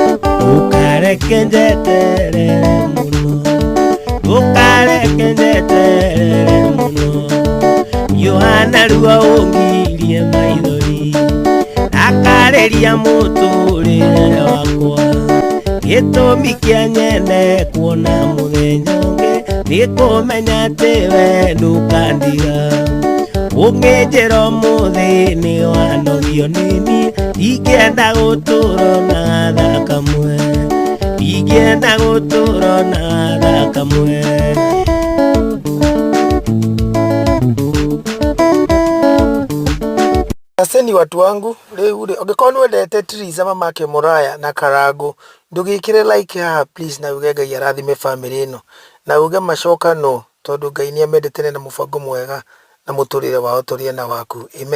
Ndũkareke njeterere mũno, ndũkareke njeterere mũno. Yohana ruo ũngirie maithori, akarĩria mũtũrĩre wakwa. Gĩtũmi kĩa nyende kuona mũthenya ũngĩ nĩ kũmenya atĩ we ndũkandiga. Ũngĩnjĩra ũmũthĩ nĩ wanogio nĩ niĩ, ndingĩenda gũtũũra na gathaa kamwe, ndingĩenda gũtũũra na gathaa kamwe. Aseni watu wangu rĩu rĩ ũngĩkorwo nĩ wendete Triza mamake Mũraya na Karangũ ndũgĩkĩre like haha please na uge Ngai arathime family ĩno na uge macokanwo tondũ Ngai nĩ amendete na mũbango mwega na mũtũrĩre wao tũrĩe na waku. Amen.